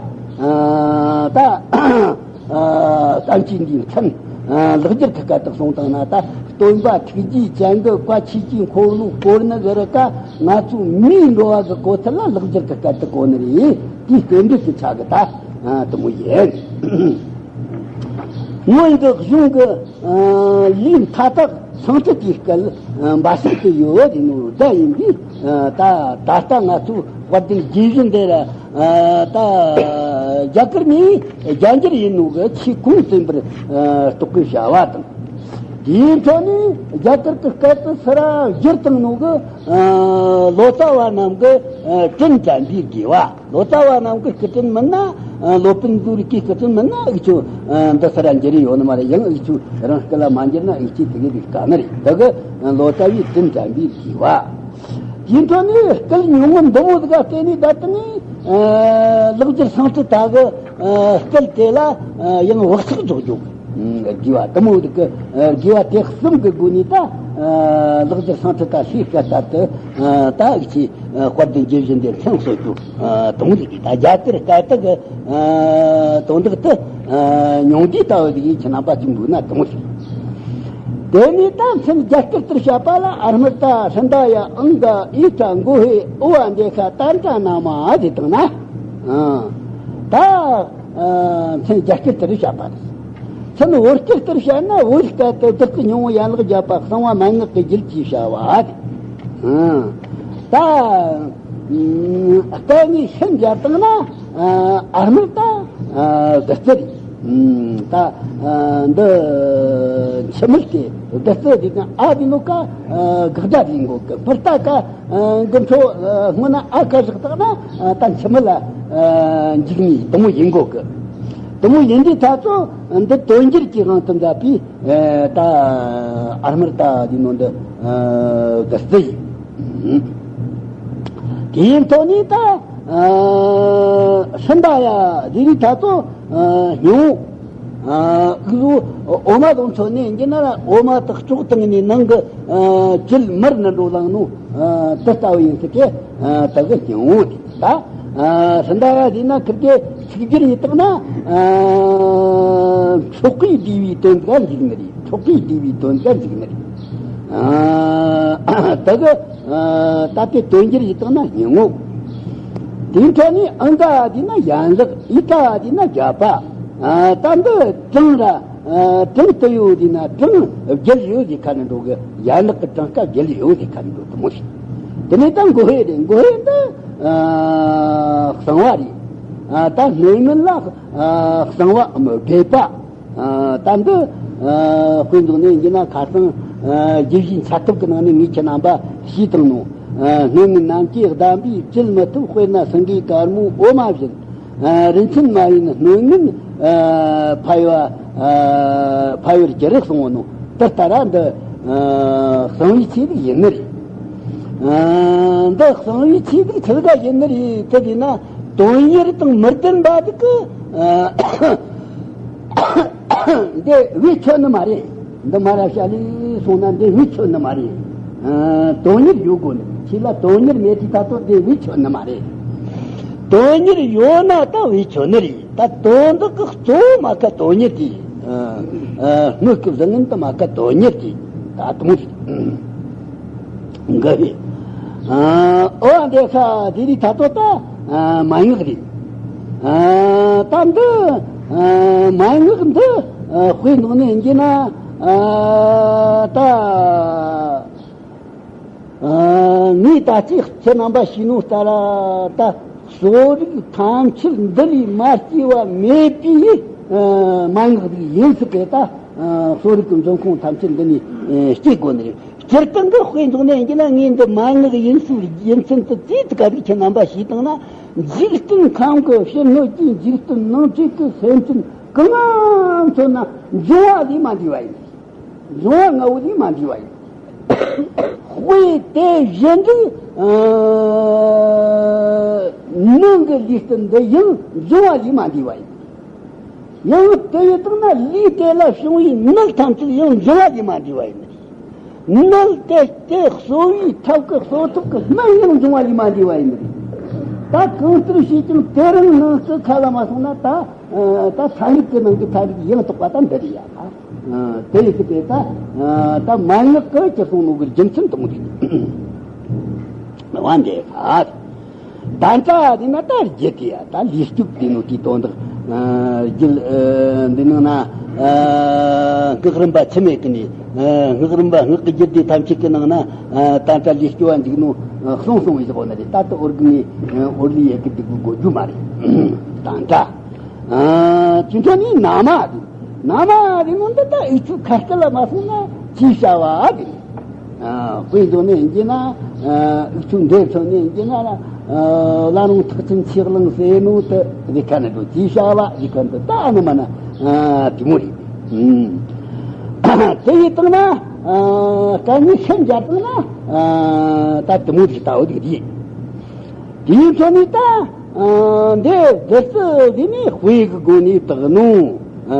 ད་ཨ་བསྟན་བཅོས་འདིའི་མཚན་ཨ་ལེགས་སྦྱར་གྱི་སྐད་དུ་གསུངས་བཏང་ན་ད། སྟོན་པ་ཐུགས་རྗེ་ཅན་གྱི་བཀའ་ཆོས་ཀྱི་འཁོར་ལོ་བསྐོར་ནི་གི་རིགས་ཀ་ང་ཚོ་མིའི་འགྲོ་བ་གི་གོ་ཚུལ་ལ་ལེགས་སྦྱར་གྱི་སྐད་དུ་གོ་ནི་རེད། དེའི་རྟེན་འབྲེལ་གྱི་ཆ་གི་ད་ཨ་དེ་མོ་ཡིན། སྔོན་གྱི་གཞུང་གི་ཨ་ལུས་མཐའ་དག་སཾ་སྐྲྀ་ཏའི་སྐད་ཨ་འབའ་ཞིག་ཏུ་ཡོད་དེ་ནོ་བརྡ་ཡིན་པས། ཨ་ད་ད་ལྟ་ང་ཚོ་དཔལ་ལྡན་དགེ་བཤེས་འདི་ར་ཨ་ད་རྒྱ་གར་ནས་རྒྱ་འགྱུར་ཡིན་ནོ་གི་ཆོས་ཁུངས་བཙན་པར་ཨ་རྟོགས་པའི་བྱ་བ་དང་། དེའི་འཕྲོ་ནས་རྒྱ་གར་གྱི་སྐད་དུ་སུ་ར་བསྒྱུར་བཏང་ནོ་གི་ཨ་ལོ་ཙཱ་བ་རྣམས་ཀྱི་ཨ་དྲིན་དྲན་པའི་དགེ་བ། ལོ་ཙཱ་བ་རྣམས་ཀྱི་སྐུ་དྲིན་མིན་ན་ཨ་སློབ་དཔོན་ཟུར་གྱི་སྐུ་དྲིན་མིན་ན་འུ་ཆོ་ཨ་འདི་སུ་ར་འགྱུར་ཡོད་ནི་མ་རེད། ཡང་འུ་ཆོ་རང་སྐུ་ལ་མ་འགྱུར་ན་འུ་ཆོས་དེ་གི་རིགས་དཀའ་ནི་རེད། འདི་གི་ཨ་ལོ་ཙཱ་བའི་དྲིན་དྲན་པའི་དགེ་བ། དེའི་འཕྲོ་ནས་སྐད་ཉུང་ངུ་འདི་མོ་ཟིག་ག་བརྟེན་ནས་ད་དུང་ཨ་ལེགས་སྦྱར་སཾ་སྐྲྀ་ཏ་གི་ཨ་སྐད་དེ་ལ་ཨ་ཡང་བག་ཆགས་རྫོགས་རྒྱུ་དགེ་བ་དེ་མོ་ཟིག་གི་ཨ་དགེ་བ་དེ་གསུམ་གི་སྒོ་ནས་ད་ཨ་ལེགས་སྦྱར་སཾ་སྐྲྀ་ཏ་ལྷའི་སྐད་ལྟར་དུ་ཨ་ད་འུ་ཆོས་ཨ་དཔལ་ལྡན་དགེ་བཤེས་འདིར་མཚན་གསོལ་རྒྱུ་ཨ་དེ་མོ་ཟིག་གི། ད་རྒྱ་གར་སྐད་དག་གི་ཨ་དོན་དག་དེ་ཨ་ཉུང་བསྡུས་ལྟ་བུ་ཟིག་ཡིན། ཁྱེད་རྣམ་པ་ཅིག་འདུག་ན་དེ་མོ་ཟིག་དེ་ནས་ད་མཚན་རྒྱ་སྐད་ལྟར་བཤད་པ་ལ། ཨ་སྨྲྀ་ཏ་ཧྲྀན་ཏ་ཡ་ཨང་ག་ཨི་ཏྲ་མགོ་ཧེ་ཨུ་བ་འདེ་ཤ་ཏན་ཏྲ་ན་མ་ཟེར་བཏང་ན། ཨ་ད་ཨ་མཚན་རྒྱ་སྐད་ལྟར་བཤད་པ་རེད། མཚན་བོད་སྐད་ལྟར་བཤད་ན་བོད་སྐད་དུ་བདག་གི་སྙིང་པོ་ཡན་ལག་བརྒྱད་པ་གསང་བ་མན་ངག་གི་རྒྱུད་ཀྱི་བྱ་བ་རེད། ཨ་ད་ཨ་སྐད་ནས་ཤན་སྦྱར་བཏང་ན་ཨ་ཨ་སྨྲྀ་ཏ་ཨ་དགུ་རྩི་རེད། ད་འདི་འཆི་མེད་དེ་བདུད་རྩི་དེ་ནི་ཨ་དེ་ནོ་ཀ་དགག་སྒྲ་དེ་ཡིན་གོ་གི། སྤུར་ལྟ་ཀ་འགུ་འཕྲོ་སྔོན་ན་ཨ་ཀ་བཞག་བཏང་ན་ད་འཆི་མེད་ལ་འཇིགས་ནི་དེ་མོ་ཡིན་གོ་གི། དེ་མོ་ཡིན་དུས་ད་ཚོ་འདི་དོན་འགྱུར་གྱི་དབང་དུ་མཛད་པའི་ད་ཨ་སྨྲ་ལྟ་དེ་ནོ་འདི་བདུད་རྩི་ཡིན། དེའི་ཐོག་ནས་ད་ཧྲི་ད་ཡ་དེ་རིགས་ད་ཚོ་སྙིང་པོ། ཨ་ཨུ་ཟུ་འོ་མ་དང་མཚོན་ནས་ཡིན་ན་འོ་མ་དག་ལྕོག་བཏང་ནས་ནང་གི་ཨ་བཅུད་མར་ནི་འགྲོ་ལངས་ནོ། ཨ་དེ་ལྟ་བུ་ཡིན་ཟེར་གི། ཨ་དེ་གི་སྙིང་པོ་དེ་ད་ཨ་ཧྲི་ད་ར་དེ་ན་ཁིར་གི་ཚིག་སྦྱོར་ཡིན་དག་ན། ཨ་མཆོག་གིས་བསྡུས་པའི་དོན་ག་འཇུག་ནི་རེད། མཆོག་གིས་བསྡུས་པའི་དོན་ག་འཇུག་ནི་རེད། ཨ་དེ་གི་ཨ་ད་ལྟའི་དོན་སྦྱོར་ཡིན་དག་ན་སྙིང་པོ། དེའི་འཕྲོ་ནས་ཨང་ག་དེ་ན་ཡན་ལག་ཨི་ཀ་དེ་ན་བརྒྱད་པ། ཨ་ད་འདི་གྲངས་ར་ཨ་གྲངས་དུ་ཡོད་དེ་ན་གྲངས་བརྒྱད་ཡོད་ཟེར་ཁ་ནི་འགྲོ་གི། ཡན་ལག་གི་གྲངས་ཀ་བརྒྱད་ཡོད་ཟེར་ཁ་ནི་འགྲོ་དེ་མོ་རེད། དེ་ནས་ད་མགོ་ཧེ་རེད། མགོ་ཧེ་འདི་ཨ་གསང་བ་རེད། ཨ་ད་སྣོད་ངན་ལ་ཨ་གསང་བའམ་སྦས་པ། ཨ་ད་འདི་ཨ་དཔེ་འཇོག་ནས་ཡིན་ན་ཁ་སང་ཨ་རྒྱས་བཤད་འཆད་ཐབས་ཀྱི་ནང་ནས་ངས་ཁྱེད་རྣམ་པ་ཞུས་བཏང་ནོ། ཨ་སྣོད་ངན་ནམ་མཁའི་ཟླ་འབུས་བཅད་མི་ཐུབ། དཔེར་ན་སེང་གེའི་དཀར་མོའི་འོ་མ་བཞིན། ཨ་རིན་ཆེན་མ་ཡིན་སྣོད་ངན་ཨ་ཕ་ཡུལ་ཨ་ཕ་ཡུལ་གྱི་རིགས་གསུང་བ་ནོ། དེ་ལྟར་འདི་ཨ་གསང་བའི་ཆོས་ལུགས་ཡིན་ནི་རེད། ཨ་འདི་གསང་བའི་ཆོས་ལུགས་ཆི་ལ་ཡིན་ནི་རེད་དེ་ཡིན་ན་དོན་གཉེར་དང་མི་ལྡན་པ་དེ་གི་ཨ་འདི་བས་ཆོག་ནི་མ་རེད། འདི་མ་ར་ཤ་ལི་སོང་ན་འདི་བས་ཆོག་ནི་མ་རེད། ཨ་དོན་གཉེར་ཡོད་དགོས་ནི། ཆོས་ལ་དོན་གཉེར་མེད་དུས་ད་ལྟོ་འདི་བས་ཆོག་ནི་མ་རེད། དོན་གཉེར་ཡོད་ན་ད་བས་ཆོག་ནི་རེད། ད་དོན་དག་གི་གཙོ་བོ་མ་ཁ་དོན་གཉེར་དེ། ཨ་ཨ་དངོས་ཀྱི་གཟུགས་བརྙན་དུ་མ་ཁ་དོན་གཉེར་དེ་ད་དུང་རེད། འགའ་བས། ཨ་འོ་འདི་ཁ་དེ་རིགས་ད་ལྟོ་ད་ཨ་མན་ངག་རེད། ཨ་ད་འདི་ཨ་མན་ངག་འདི་ཨ་དཔེ་འདོགས་ནས་ཡིན་ན་ཨ་ད་ཨ་ངས་ད་ཅི་ཁྱེད་རྣམ་པ་ཤེས་ནོ་ལྟར་ད་གསོ་རིག་ཐམས་ཅད་འདི་ལས་མ་སྐྱེས་པ་མེད་པའི་ཨ་མན་ངག་ཟིག་ཡིན་ཟིག་གི། ད་ཨ་གསོ་རིག་གི་འབྱུང་ཁུངས་ཐམས་ཅད་འདི་ནས་ཨ་སྐྱེ་དགོས་ནི་རེད། སྤྱིར་བཏང་གི་དཔེ་འཇོག་ནས་ཡིན་ན་ངས་འདི་མན་ངག་ཡིན་ཚུལ་ཡིན་ཚུལ་དུ་ཙིག་ཙིག་ག་ཟིག་ཁྱེད་རྣམ་པ་ཤེས་བཏང་ན། འཇིག་རྟེན་ཁམས་ཀྱི་ཕྱི་སྣོད་ཀྱི་འཇིག་རྟེན་ནང་བཅུད་ཀྱི་སེམས་ཅན་གང་མཚོན་ན་འབྱུང་བ་ལས་མ་འདས་པ་ཡིན། འབྱུང་བ་ལྔ་པོ་ལས་མ་འདས་པ་ཡིན། དཔེ་དེ་བཞིན་དུ་ཨ་ནང་གི་ལུས་རྟེན་འདི་ཡང་འབྱུང་བ་ལས་མ་འདས་པ་ཡིན། ཡང་དེ་ཡི་སྟེང་ན་ལུས་དེ་ལ་བྱུང་བའི་ནད་ཐམས་ཅད་ཡང་འབྱུང་བ་ལས་མ་འདས་པ་ཡིན། ནད་དེ་དེ་གསོ་བའི་ཐབས་ཀྱི་གསོ་ཐབས་ཀྱི་སྨན་ཡང་འབྱུང་བ་ལས་མ་འདས་པ་ཡིན། ད་གང་ལྟར་བྱས་ཀྱང་དེ་རིང་ནང་གི་ཁ་ལ་མ་སོང་ན་ད་ཨ་ད་ཚན་རིག་གི་ནང་གི་ཚན་རིག་ཡང་དག་པ་ད་འདི་རེད་ཡ། ཨ་དེ་ཡི་གི་དེ་ད་ཨ་ད་མན་ངག་གི་ཅི་གསུང་ནོ་གི་རྒྱུ་མཚན་དེ་མོ་རེད། བ་འདི་ཨ། ད་ལྟ་དེ་ན་ད་རྒྱུད་དེ་ཡ་ད་ལུས་སྐྱོབ་དེ་ནོ་དེའི་དོན་དག་ཨ་རྒྱུད་ཨ་འདི་ནང་ན་ཨ་སྔགས་རིམ་པ་འཆི་མེད་ཀྱི་ནི་ཨ་སྔགས་རིམ་པ་སྔགས་ཀྱི་རྒྱུད་སྡེ་ཐམས་ཅད་ཀྱི་ནང་ན་ཨ་ད་ལྟ་ལུས་སྐྱོབ་པ་འཇུག་ནོ་ཨ་གསུང་གསུང་བའི་བཞག་ནི་རེད། ད་ལྟ་འོར་གི་ནི་ཨ་འོར་ལི་ཡེ་གི་སྡིག་པའི་གོ་རྒྱུ་མ་རེད། ད་ལྟ་ཨ་དེ་འཕྲོ་ནི་ན་མ་དེ། ན་མ་དེ་ནང་འདི་ད་ཨུ་ཚུགས་ཁ་སྐད་ལ་མ་སོང་ན་ཅི་བྱ་བ་དེ། ཨ་དཔེ་བཟོ་ནས་ཡིན་གྱི་ན་ཨ་ཨུ་ཚུགས་འདྲེ་ཚོ་ནས་ཡིན་གྱི་ན་ཨ་བླ་རུང་ཐེག་ཆེན་ཆོས་གླིང་ཟེར་ནོ་དེ་རི་ཁ་ནས་འགྲོ་ཅི་བྱ་བ་རི་ཁ་འདི་ད་ཨ་ནི་མ་ན་ཨ་དེ་མོ་རེད། ཨུམ། དེ་ཡི་སྟེང་ན་ཨ་དཀའ་ངལ་སེམས་རྒྱ་སྟེང་ན་ཨ་ད་དེ་མོ་རེད། ད་འོ་དེ་རེད། དེའི་ཐོག་ནས་ད་ཨ་འདི་བདུད་རྩི་འདི་ནི་དཔེ་གི་སྒོ་ནས་བཏགས་ནོ། ཨ་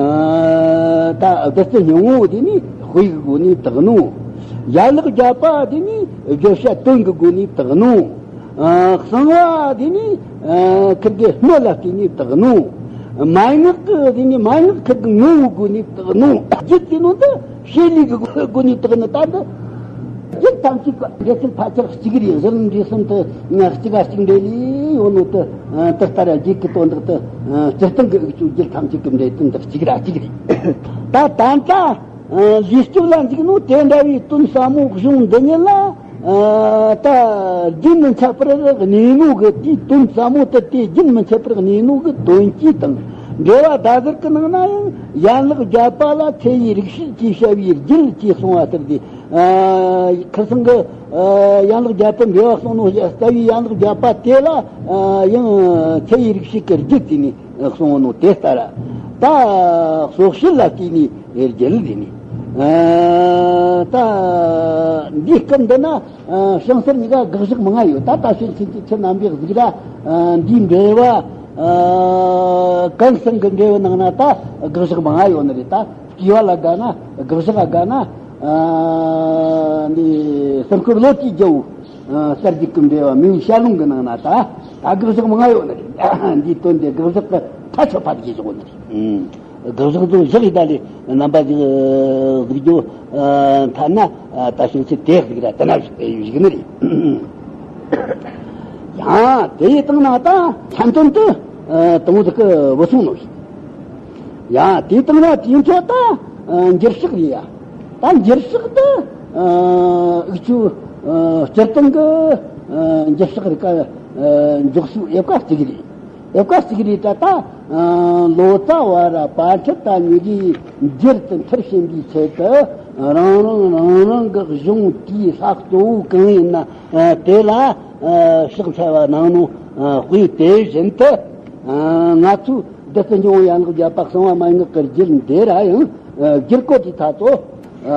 ད་བདུད་རྩི་སྙིང་པོ་འདི་ནི་དཔེ་གི་སྒོ་ནས་བཏགས་ནོ། ཡན་ལག་བརྒྱད་པ་འདི་ནི་བརྗོད་བྱ་དོན་གི་སྒོ་ནས་བཏགས་ནོ། ཨ་གསང་བ་འདི་ནི་ཨ་ཁིར་གི་སྣོད་ལ་བརྟེན་ནས་བཏགས་ནོ། མན་ངག་གི་འདི་ནི་མན་ངག་ཁིར་གི་ངོ་བོའི་སྒོ་ནས་བཏགས་ནོ། རྒྱུད་དེ་ནོ་འདི། ཤེས་ལུགས་ཀྱི་སྒོ་ནས་བཏགས་ནི་ད་འདི། རྒྱུད་ཐམས་ཅད་ཀྱི་འབྲེལ་ཚུལ་ཕལ་ཆེར་གཅིག་རེད། གཞི་རིམ་འབྲས་གསུམ་དུ་གཅིག་ག་གཅིག་འབྲེལ་ལས་ཡོད་ནོ་དེ། དེ་ལྟར་རྒྱུད་ཀྱི་དོན་དག་དེ་སྤྱིར་བཏང་གི་དབུགས་ཆོས་རྒྱུད་ཐམས་ཅད་ཀྱི་འབྲེལ་དོན་དག་གཅིག་ར་གཅིག་རེད། ད་ད་ལྟ་ལུས་སྐྱོབ་ལ་འཇུག་ནོ་དེ་འདྲ་བའི་དོན་ཟབ་མོ་གཞུང་འདི་ཉིད་ལ། ད་རྒྱུན་མི་འཆད་པར་གནས་ནོ་གི་དེའི་དོན་ཟབ་མོ་དེ་དེ་རྒྱུན་མི་འཆད་པར་གནས་ནོ་གི་དོན་གྱིས་དང་། འགྲེལ་བ་ཟླ་ཟུར་གྱི་ནང་ན་ཡང་ཡན་ལག་བརྒྱད་པ་ལ་མཚེ་ཡི་རིགས་ཤིག་ཅེས་བྱ་བའི་རྒྱུད་ཅེས་གསུངས་པ་ལྟར་ཏེ། ཨ། ཁར་སང་གི། ཨ། ཡན་ལག་བརྒྱད་པའི་འགྲེལ་བ་གསུངས་ནོ་ལྟ་བུའི་ཡན་ལག་བརྒྱད་པ་དེ་ལ། ཨ། ཡང་མཚེ་ཡི་རིགས་ཤིག་གི་རྒྱུད་ཟེར་ནས་གསུངས་ནོ་དེ་ལྟར། ད་སོགས་ཕྱིར་ལ་བརྟེན་ནས་རྒྱུད་ཟེར་ནས། ཨ། ད་འདིའི་སྐབས་འདི་ན། ཨ། བྱང་སེར་གཉིས་ཀ་དགག་བཞག་མང་ང་ཡོད། ད་ད་ཕྱིན་ཆད་ཀྱི་ཁྱེད་རྣམ་པས་གཟིགས་ར། ཨ། འདིའི་འགྲེལ་བ། ཨ། གང་ཟག་གི་འགྲེལ་བའི་ནང་ན་ད་དགག་བཞག་མང་ང་ཡོད་ནི་རེད། ད་སྐྱེ་བ་ལ་དགའ་ན། དགག་བཞག་ལ་དགའ་ན། ཨ། འདི་སེམས་ཁུར་བློ་གཅིག་རྒྱལ་བོ། ཨ། གསལ་རྒྱུད་ཀྱི་འགྲེལ་བ་མི་བོའི་ཞལ་ལུང་གི་ནང་ན་ད་ད་དགག་བཞག་མང་ང་ཡོད་ནི་རེད། འདིའི་དོན་དེ་དགག་བཞག་གི་མཐའ་ཆོད་པ་དེ་བཞག་ཡོད་ནི་རེད། དགག་བཞག་ཏུ་བཞག་ཡི་ད་ལས་རྣམ་པ་ཅིག་གཟིགས་རྒྱུ། ཨ། ཐ་ན། ཨ། ད་ཕྱིན་ཆད་དེ་གཟིགས་ར་དེ་ན་བཞག་ནི་རེད། ཡང་དེ་ཡི་སྟེང་ན་ད་ཁྱད་དོན་དུ། ཨ། དང་པོ་ཟིག་གི་བུ་སོང་ནོ། ཡང་དེའི་སྟེང་ན་དེའི་འཕྲོ་ད། ཨ། འགྱུར་ཕྱག་རེད་ཡ། ད་འགྱུར་ཕྱག་ད། ཨ། འུ་ཆོ། ཨ། སྤྱིར་བཏང་གི། ཨ། འགྱུར་ཕྱག་རེ་ཀ། ཨ། འཇོག་ཤུགས་ཨེ་བཀའ་གཅིག་རེད། ཨེ་བཀའ་གཅིག་རེད་ད་ད། ཨ། ལོ་ཙཱ་བ་ར་པཎ་ཌི་ཏ་གཉིས་ཀྱིས་འགྱུར་དུ་མཐར་ཕྱིན་པའི་ཆེད་དུ་རང་རང་རང་རང་གི་གཞུང་དེའི་ལྷག་གཙོ་བོ་གང་ཡིན་ན། ཨ། དེ་ལ། ཨ། ཕྱག་འཚལ་བ་གནང་ནོ། ཨ། དཔེ་དེ་བཞིན་དུ། ཨ། ང་ཚོས་བདུད་རྩི་འཇོམས་པའི་ཡན་ལག་བརྒྱད་པ་གསང་བ་མན་ངག་གི་རྒྱུད་འདི་ར་ཡང་། ཨ། བསྒྱུར་བཀོད་ཀྱི་ཐ་ཚོ། ཨ།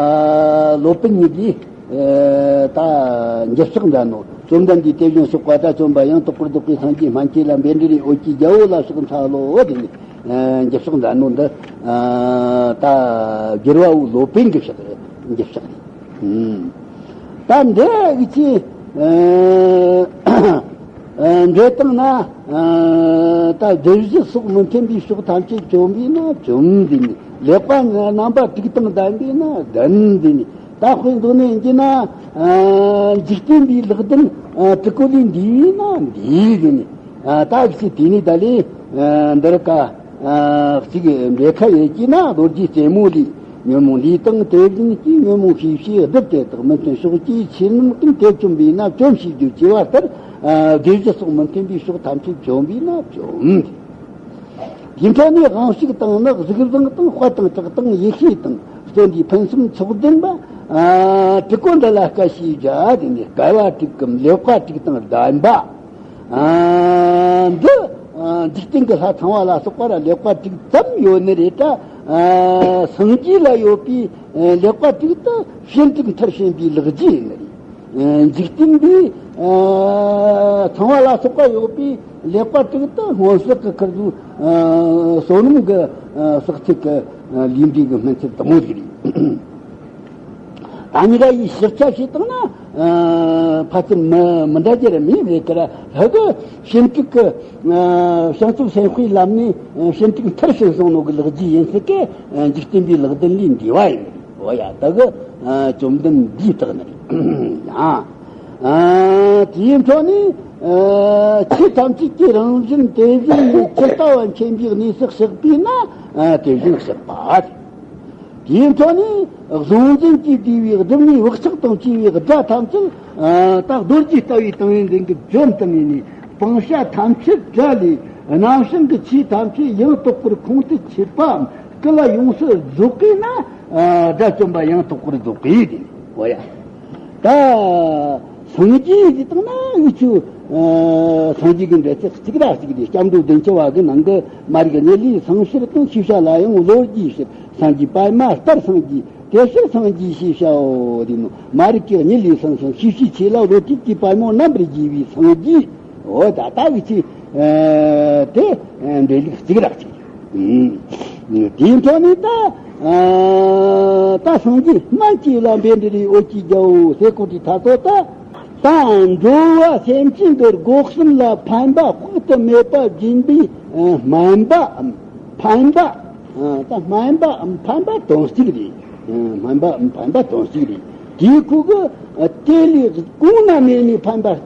སློབ་དཔོན་གཉིས་ཀྱིས། ཨ། ད་འགྱུར་ཕྱག་མཛད་ནོ། བཅོམ་ལྡན་འདས་དེ་བཞིན་གཤེགས་པ་དགྲ་བཅོམ་པ་ཡང་དག་པར་རྫོགས་པའི་སངས་རྒྱས་སྨན་བཅོས་ལ་འབད་འབྲེལ་ཨོ་རྒྱན་རྒྱལ་པོ་ལ་ཕྱག་འཚལ་ལོ། དེ་ནས། ཨ། འགྱུར་ཕྱག་མཛད་ནོ་འདི། ཨ། ད་བསྒྱུར་བ་བོ་སློབ་དཔོན་གྱི་ཕྱག་རེད། འགྱུར་ཕྱག་རེད། ཨུམ། ད་འདི་གི་ཆེ། ཨ། ཨ། འདི་སྟེང་ན། ཨ། ད་བསྡུ་བཞི་སོགས་མི་མཐུན་པའི་ཕྱོགས་ཐམས་ཅད་བཅོམ་པས་ན་བཅོམ་ཟེར་ནས། ལེགས་པ་རྣམ་པ་དྲུག་དང་ལྡན་པས་ན་ལྡན་ཟེར་ནས། ད་དཔེ་མདོ་ནས་ཡིན་གྱི་ན། ཨ། འཇིག་རྟེན་པའི་ལེགས་ལྡན། ཨ། དྲུག་པོ་ལས་འདས་པས་ན་འདས་ཟེར་ནས། ཨ། ད་གི་ཆེ་དེ་ནས་ད་ལས། ཨ། འདི་ར་ཀ། ཨ། གཅིག་འབྲེལ་ཁ་ཡོད་ཀྱི་ན་ལོ་རྒྱུས་རྩེ་མོ་ལས། ཉོན་མོངས་ལས་དང་དེ་བཞིན་གྱི་ཉོན་མོངས་ཤེས་བྱའི་རྡུལ་དེ་དག་མི་མཐུན་ཕྱོགས་ཀྱི་ཆོས་རྣམས་ཀུན་དེ་བཅོམ་པས་ན་བཅོམ་ཞེས་བརྗོད་ཅེས་པ་ལྟར། ཨ། བསྡུ་བཞི་སོགས་མི་མཐུན་པའི་ཕྱོགས་ཐམས་ཅད་བཅོམ་པས་ན་བཅོམ། དེའི་འཕྲོ་ནས་དབང་ཕྱུག་དང་ནི་གཟུགས་བཟང་དང་དཔལ་དང་གྲགས་དང་ཡེ་ཤེས་དང་བརྩོན་འགྲུས་ཕུན་སུམ་ཚོགས་ལྡན་པ། ཨ། དྲུག་པོ་འདི་ལ་བསྐལ་ཞེས་བྱ་སྟེ་ནི་བསྐལ་པ་དྲུག་གམ་ལེགས་པ་དྲུག་དང་ལྡན་པ། ཨ། འདི། ཨ། འཇིག་རྟེན་གྱི་ལྷ་ཚངས་པ་ལ་སོགས་པ་ལ་ལེགས་པ་དྲུག་ཙམ་ཡོད་ནི་རེད་ད། ཨ། སངས་རྒྱས་ལ་ཡོད་པའི། ཨ། ལེགས་པ་དྲུག་དེ་ཕྱིན་དྲུག་མཐར་ཕྱིན་པའི་ལེགས་སྦྱོར་ཡིན་ནི་རེད། ཨ། འཇིག་རྟེན་འདི། ཨ། ཚངས་པ་ལ་སོགས་པ་ཡོད་པའི་ལེགས་པ་དྲུག་དེ་སྔོན་བསགས་ཀྱི་ཁུར་ཚོ། ཨ། བསོད་ནམས་ཀྱི། ཨ། བསགས་ཚད་ཀྱི། ཨ། ལས་འབྲས་ཀྱི་སྨིན་ཚད་དེ་མོ་ཟིག་རེད། ད་གཉིས་ཀ་ཡི་ཞིབ་ཆ་བྱས་བཏང་ན། ཨ། ཕལ་ཆེར་མི་མི་འདྲ་རྒྱུ་ར་མེད་རེད་ཀི་ར། ཧ་གི་ཕྱིན་དྲུག་གི། ཨ། བྱང་ཆུབ་སེམས་དཔའི་ལམ་ནས་ཕྱིན་དྲུག་མཐར་ཕྱིན་སོང་ནོ་གི་ལེགས་སྦྱོར་ཡིན་ཟེར་གི། ཨ། འཇིག་རྟེན་པའི་ལེགས་ལྡན་ལས་འདས་པ་ཡིན། འོ་ཡ། ད་གི། ཨ། བཅོམ་ལྡན་འདས་དག་ནི་རེད། ཡང་། ཨ། དེའི་འཕྲོ་ནས། ཨ། ཆོས་ཐམས་ཅད་ཀྱི་རང་བཞིན་དེ་བཞིན་ཇི་ལྟ་བ་མཁྱེན་པའི་གནས་སུ་གཤེགས་པས་ན། ཨ། དེ་བཞིན་གཤེགས་པ། དེའི་འཕྲོ་ནས་གཟུང་འཛིན་གྱིས་བསྡུས་པའི་སྒྲིབ་གཉིས་བག་ཆགས་དང་བཅས་པའི་དགྲ་ཐམས་ཅད། ཨ། ད་རྡོ་རྗེ་ལྟ་བུའི་ཏིང་ངེ་འཛིན་གྱིས་བཅོམ་དུ་ངེས་ནས་སྤང་བྱ་ཐམས་ཅད་བྲལ་ལས་རྣམ་བྱང་གི་ཆོས་ཐམས་ཅད་ཡང་དག་པར་ཁོང་དུ་ཆུད་པའམ་སྐུ་ལ་ཡོངས་སུ་རྫོགས་པས་ན། ཨ། དགྲ་བཅོམ་པ་ཡང་དག་པར་རྫོགས་པས་ཏེ། འོ་ཡ། ད་སངས་རྒྱས་ཟེར་བཏང་ན་འུ་ཆོ། ཨ། སངས་རྒྱས་ཀྱི་འགྲེལ་ཚིག་གཅིག་ར་གཅིག་རེད། སྐྱབས་འགྲོ་བདུན་ཅུ་པ་གི་ནང་གི་མ་རིག་གཉིད་ལས་སངས་ཕྱིར་དང་། ཤེས་བྱ་ལ་ཡང་བློ་རྒྱས་ཕྱིར། སངས་རྒྱས་པདྨ་ལྟར་སངས་རྒྱས། དེ་ཕྱིར་སངས་རྒྱས་ཞེས་བྱའོ། དེ་ནི་མ་རིག་གི་གཉིད་ལས་སངས་ཤིང་། ཤེས་བྱའི་ཆོས་ལ་བློ་གྲོས་ཀྱི་པད་མོ་རྣམ་པར་རྒྱས་པའི་སངས་རྒྱས། འོ་ད་ལྟ་གི་ཆོས། ཨ། དེ། ཨ། འགྲེལ་ལུགས་གཅིག་ར་གཅིག། ཨུམ། དེའི་འཕྲོ་ནས་ད། ཨ། ད་སངས་རྒྱས་སྨན་བཅོས་ལ་འབད་འབྲེལ་བའི་ཨོ་རྒྱན་རྒྱལ་པོ་ཟེར་གོ་དེ་ད་ཚོ་ད། ད་འགྲོ་བ་སེམས་ཅན་གྱི་སྒོ་གསུམ་ལ་ཕན་པ་དཔག་ཏུ་མེད་པ་སྦྱིན་པའི། ཨ། སྨན་པའམ་ཕན་པ། ཨ། ད་སྨན་པའམ་ཕན་པ་དོན་གཅིག་རེད། ཨ། སྨན་པའམ་ཕན་པ་དོན་གཅིག་རེད། དེའི་ཁུ་གུ། ཨ། དེ་ལས་གོང་ན་མེད་ནས་ཕན་པ། ཨ།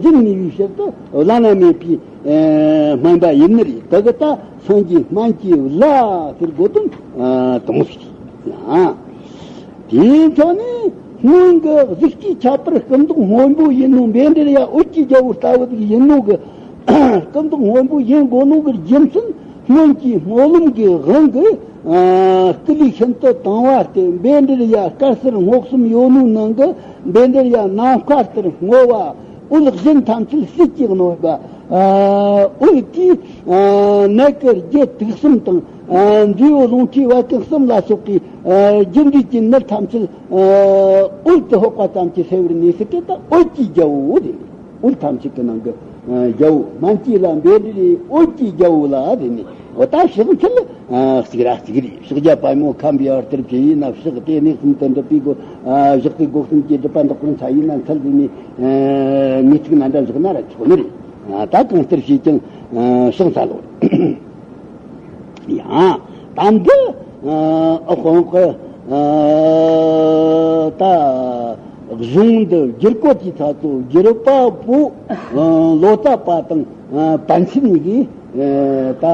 སྦྱིན་ནུས་པའི་ཕྱིར་དུ་བླ་ན་མེད་པའི། ཨ། སྨན་པ་ཡིན་ནི་རེད། དེ་གི་ད་སངས་རྒྱས་སྨན་གྱི་བླ་ཟེར་དགོས་དོན། ཨ། དོན་གཅིག་རེད། ཨ། དེའི་འཕྲོ་ནས་སྔོན་གྱི་གཟུགས་ཀྱི་ཁྱད་པར་སྐུ་མདོག་སྔོན་པོ་ཡིན་ནོ། འབད་འབྲེལ་ཡ་ཨོ་རྒྱན་རྒྱལ་པོ་ལྟ་བུ་ཡིན་ནོ་གི། སྐུ་མདོག་སྔོན་པོ་ཡིན་དགོས་ནོ་གི་རྒྱུ་མཚན། སྔོན་གྱི་སྨོན་ལམ་གྱི་དབང་གིས། ཨ། སྐུ་ལུས་ཤིན་ཏུ་དྭངས་བ་སྟེ། བཻ་ཌཱུརྱ་དཀར་སེར་སྔོ་གསུམ་ཡོད་ནོའི་ནང་གི་བཻ་ཌཱུརྱ་ནམ་མཁའ་ལྟར་སྔོ་བ། འོད་གཞན་ཐམས་ཅད་ཟིལ་གྱིས་གནོན་པ། ཨ། འོད་ཀྱིས། ཨ། ནད་ཀྱི་རྒྱུ་དུག་གསུམ་དང་། ཨ། མཛེ་བོ་རླུང་མཁྲིས་བད་ཀན་གསུམ་ལ་སོགས་པའི། ཨ། རྒྱུ་འབྲས་ཀྱི་ནད་ཐམས་ཅད། ཨ། འོད་དུ་ཕོག་པ་ཙམ་གྱིས་སེལ་བར་ནུས་སྲིད་པས། ད་འོད་ཀྱི་རྒྱལ་པོ་དེ་ནི། འོད་ཐམས་ཅད་ཀྱི་ནང་གི། ཨ། རྒྱལ་པོ་སྨན་གྱི་བླ་བཻ་ཌཱུརྱའི་འོད་ཀྱི་རྒྱལ་པོ་ལ་དེ་ནི། འོ། ད་ཕྱག་འཚལ། ཨ། གཅིག་ར་གཅིག་རེད། ཕྱག་རྒྱ་པདྨོ་ཁམ་པའི་ཨར་ཏར་བྱས་ཡིན་ན་ཕྱག་དེ་ནས་གསུམ་དུ་འགྲུབ་པའི་སྒོ། ཨ། བཞག་པའི་སྒོ་གསུམ་གྱི་སྒྲིབ་པ་འདག་པར་འཚལ་ཡིན་ན་འཚལ་དེ་ནས། ཨ། ངེས་ཚིག་ནན་ཏན་བཞག་ན་ར་ཆོག་ནི་རེད། ཨ། ད་གང་ལྟར་བྱས་ཀྱང་། ཨ། ཕྱག་འཚལ་ལོ། ཡང་ད་འདི། ཨ། དཔང་གི། ཨ། ད་གཞུང་འདི་བསྒྱུར་བཀོད་ཀྱི་ཚབ་ཏུ་བསྒྱུར་བ་པོ། ཨ། ལོ་ཙཱ་བ་དང་། ཨ། པཎ་ཆེན་གྱིས། ཨ། ད་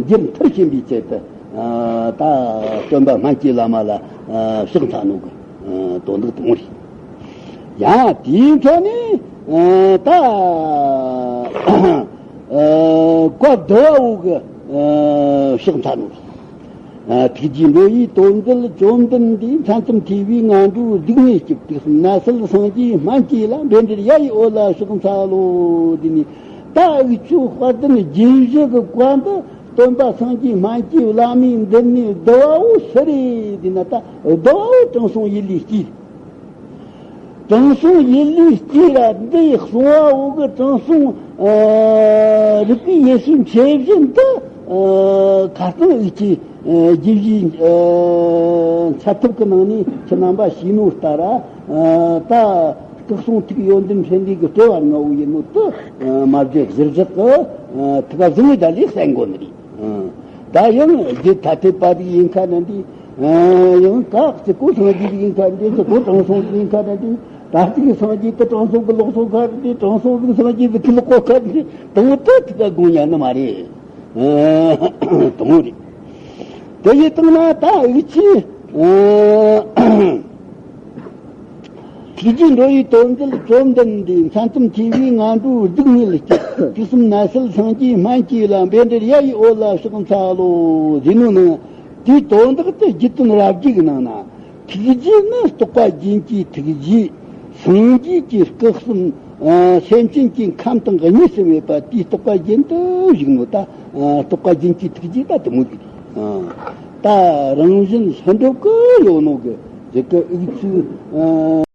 འགྱུར་མཐར་ཕྱིན་པའི་ཆེད་དུ། ཨ། ད་སྟོན་པ་སྨན་གྱི་བླ་མ་ལ། ཨ། ཕྱག་འཚལ་ནོ་གི། ཨ། དོན་དག་དང་རེད། ཡང་དེའི་ཐོག་ནས། ཨ། ད། ཨ། བཀའ་བསྡུ་བ་བོ་གི། ཨ། ཕྱག་འཚལ་ནོ། ཨ། ཐུགས་རྗེས་འགྲོ་བའི་དོན་མཛད་བཅོམ་ལྡན་འདས། མཚན་ཙམ་ཐོས་པས་ངན་འགྲོའི་སྡུག་བསྔལ་སྐྱོབ། དུག་གསུམ་ནད་སེལ་སངས་རྒྱས་སྨན་གྱི་བླ། བཻ་ཌཱུརྱ་ཡི་འོད་ལ་ཕྱག་འཚལ་ལོ། དེ་ནས་ད་འུ་ཆོས་དཔལ་ལྡན་རྒྱན་བཞི་གི་བཀའ་འདི་སྟོན་པ་སངས་རྒྱས་སྨན་གྱི་བླ་མས་འདི་ནས་བསྡུ་བ་བོ་སུ་རེད་དེ་ན། ད་བསྡུ་བ་བོ་དྲང་སྲོང་ཡེ་ལུའི་སྐྱེས། དྲང་སྲོང་ཡེ་ལུའི་སྐྱེས་ར་འདི་ཡི་གསུང་བ་བོ་གི་དྲང་སྲོང་། ཨ། རིག་པའི་ཡེ་ཤེས་མཆེད་བཞི་འདི། ཨ། ཁ་སང་འུ་ཆོས། ཨ། རྒྱས་བཤད། ཨ། འཆད་ཐབས་ཀྱི་ནང་ནས་ཁྱེད་རྣམ་པ་ཤེས་ནོ་ལྟར། ཨ། ད་སྐུ་གསུང་ཐུགས་ཡོན་ཏན་ཕྲིན་ལས་ཀྱི་སྤྲོས་པ་ལྔ་བོ་ཡིན་ནོ་དེ། ཨ། མ་བརྗེད་གཞིར་བཞག་གི། ཨ། ཐུགས་ཀ་བཟུང་བའི་ད་ལས་གསན་དགོས་ནི་རེད། ཨ། ད་ཡང་རྒྱུད་ཐ་དད་པ་ཟིག་ཡིན་ཁ་ན་འདི། ཨ། ཡང་ཀ་གཅིག་པོ་སངས་རྒྱས་ཟིག་ཡིན་ཁ་ན་འདི། གཅིག་པོ་དྲང་སྲོང་ཟིག་ཡིན་ཁ་ན་འདི། ད་གཅིག་གི་སངས་རྒྱས་དེ་དྲང་སྲོང་གི་ལུགས་སྲོལ་ཁ་ན་འདི། དྲང་སྲོང་ཟིག་སངས་རྒྱས་ཟིག་གི་ལུགས་སྲོལ་ཁ་ན་འདི། དང་པོ་དེ་ཐུགས་ཀ་དགོངས་ཉན་ནི་མ་རེད། ཨ། དང་པོ་རེད། དེ་ཡིན་དང་ན་ད་འུ་ཆོས། ཨ། ཐུགས་རྗེས་འགྲོ་བའི་དོན་མཛད་བཅོམ་ལྡན་འདས། མཚན་ཙམ་ཐོས་པས་ངན་འགྲོའི་སྡུག་བསྔལ་སྐྱོབ། དུག་གསུམ་ནད་སེལ་སངས་རྒྱས་སྨན་གྱི་བླ། བཻ་ཌཱུརྱ་ཡི་འོད་ལ་ཕྱག་འཚལ་ལོ་ཟེར་ནོ་ནི། དེའི་དོན་དག་དེ་རྒྱུད་དོན་རབ་རྒྱས་ཀྱི་ནང་ན། ཐུགས་རྗེ་ནི་རྟོགས་པ་རྒྱན་གྱི་ཐུགས་རྗེ། སངས་རྒྱས་ཀྱི་སྐུ་གསུམ། ཨ། སེམས་ཅན་གྱི་ཁམས་དང་གཉིས་སུ་མེད་པ་དེའི་རྟོགས་པ་རྒྱན་དུ་བཞུགས་ནོ། ད། ཨ། རྟོགས་པ་རྒྱན་གྱི་ཐུགས་རྗེ་ད་དེ་མོ་ཟིག། ཨ། ད་རང་བཞིན་ལྷུན་གྲུབ་ཀྱི་ཡོད་ནོ་གི་ཟིག་གི་འུ་ཚོས། ཨ།